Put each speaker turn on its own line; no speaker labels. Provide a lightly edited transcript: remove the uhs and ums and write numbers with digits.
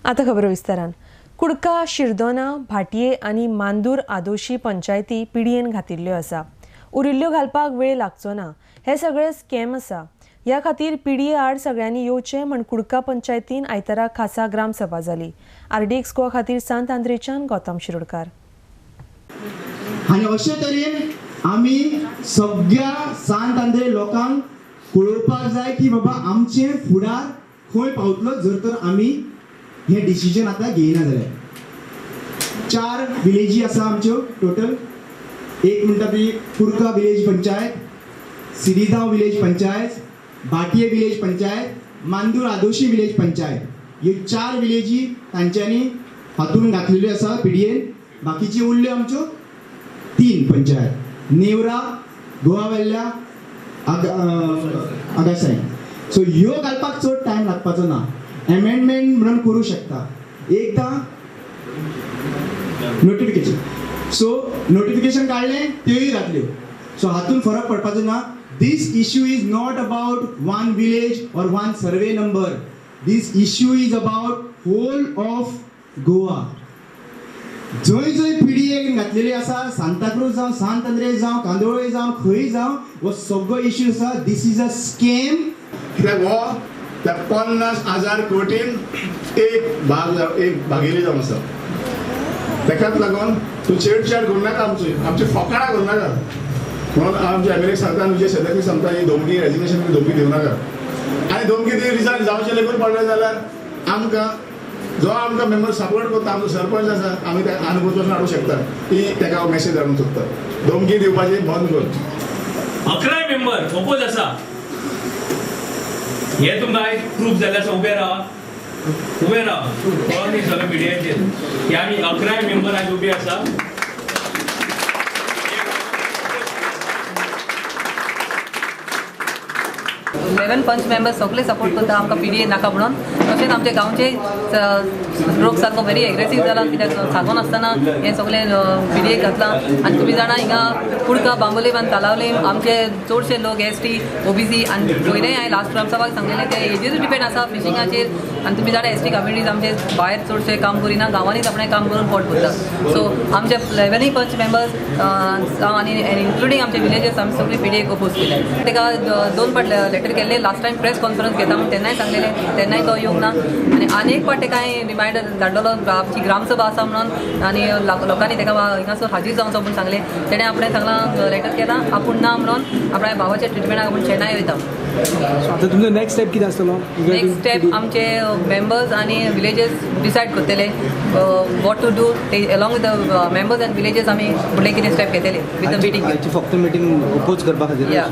आता खबरो विस्तारान. कुडका, शिरदोना, भाटये आनी मांदूर आदोशी पंचायती पिडयेन घातिल्ल्यो आसा. उरिल्ल्यो घालपाक वेळ लागचो ना. हे सगळे स्कॅम आसा. ह्या खातीर पीडीए आड सगळ्यांनी येवचें म्हण कुडका पंचायतीन आयतारा खासा ग्रामसभा जाली. आरडीएक्स गोवा खातीर सांत आंद्रेच्यान गौतम शिरोडकार.
आनी अशे तरेन आमी सगळ्या सांत आंद्रे लोकांक कळोवपाक जाय की बाबा आमचें फुडार खंय पावतलो जर तर आमी हे डिसिजन आतां घेयना जाल्यार. 4 विलेजी आसा आमच्यो टोटल. एक म्हणटा ती Curca village panchayat, Siridao village panchayat, Bhatye village panchayat, Mandur Adoshi village panchayat. ह्यो 4 विलेजी तांच्यांनी हातून घातलेल्यो आसा पीडीएन. बाकीची उरल्यो आमच्यो 3 पंचायत, नेवरा, गोवा वेल्ल्या, आगासाय. सो ह्यो घालपाक चड टायम लागपाचो ना. एमेंडमेंट म्हणून करूं शकता एकदां नोटिफिकेशन. सो नोटिफिकेशन काडलें त्योय घातल्यो. सो हातून फरक पडपाचो ना. This issue is not about one village or one survey number. This issue is about whole of Goa. जंय जंय पीडीए घातलेली आसा, सांताक्रूज जावं, सांत आंद्रे जावं, कांदोळे जावं, खंय जावं, हो सगळो इश्यू आसा. This is a scam.
कित्याक हो त्या 50,000 कोटीन एक भाग, एक भागिली जावन आसा. तेकाच लागून तूं छेडछाड करूं नाका, आमची आमची फकाणां करूं नाका. म्हणून आमच्या एम एल एक सांगता, विजय सरदेसाय सांगता, ही धमकी रेजिग्नेशन धमकी दिवं नाका. आनी धमकी दी रिजायन जावचें लेगून पडलें जाल्यार आमकां जो आमकां मेंबर सपोर्ट करता, आमचो सरपंच आसा, आमी ताका आनी हाडूंक शकता. ही ताका हांव मॅसेज धाडूंक सोदता, धमकी दिवपाची बंद कर.
11 मेंबर ओपोज आसा हे तुमकां आयज प्रूफ जाल्ले आसा. उबे रावा, उबे रावा, कळोन न्ही सगळें मिडियाचेर की आमी 11 मेंबर आयज उबे आसा.
11 पंच मेंबर्स सगळे सपोर्ट करता आमकां पीडीए नाका म्हणून. तशेंच आमचे गांवचे लोक सारको व्हेरी एग्रेसीव जाला, कित्याक सांगून आसतना हें सगळें पीडीए घातलां. आनी तुमी जाणा हिंगा कुडका, बांबोलीम आनी तालावलीम आमचे चडशे लोक एसटी, ओबीसी. आनी पयलें हांवें लास्ट ग्रामसभाक सांगलेलें ते हेजेरूच डिपेंड आसा फिशिंगाचेर. आनी तुमी जाणा एसटी कम्युनिटीज आमचे भायर चडशे काम करिना, गांवांनीच आपणें काम करून पोट भरता. सो आमचे 11 पंच मेंबर्स आनी इन्क्लुडींग आमचे विलेजर्स आमी सगळी पीडीएक ओपोज केले. ताका 2 पाट लेटर केल्ले. लास्ट टायम प्रेस कॉन्फरन्स घेता म्हणून तेन्नाय सांगलेलें, तेन्नाय तो येवंक ना. आनी आनी एक पाट ताका हांवें रिमायंडर धाडलेलो आमची ग्रामसभा आसा म्हणून, आनी लोकांनी ताका हिंगासर हाजीर जावचो म्हणून सांगलें. तेणें आपणें सांगलां लेटर केलां आपूण ना म्हणून आपल्या भावाच्या ट्रिटमेंटाक आपूण चेन्नय वयता.
आतां तुमचो नेक्स्ट स्टेप कितें आसतलो?
नेक्स्ट स्टेप आमचे मेंबर्स आनी विलेजर्स डिसायड करतले what to do. ते along with the members and villagers आमी फुडले कितें स्टेप घेतले विथ the meeting.
आयची फक्त मिटींग ओपोज करपा खातीर.
या.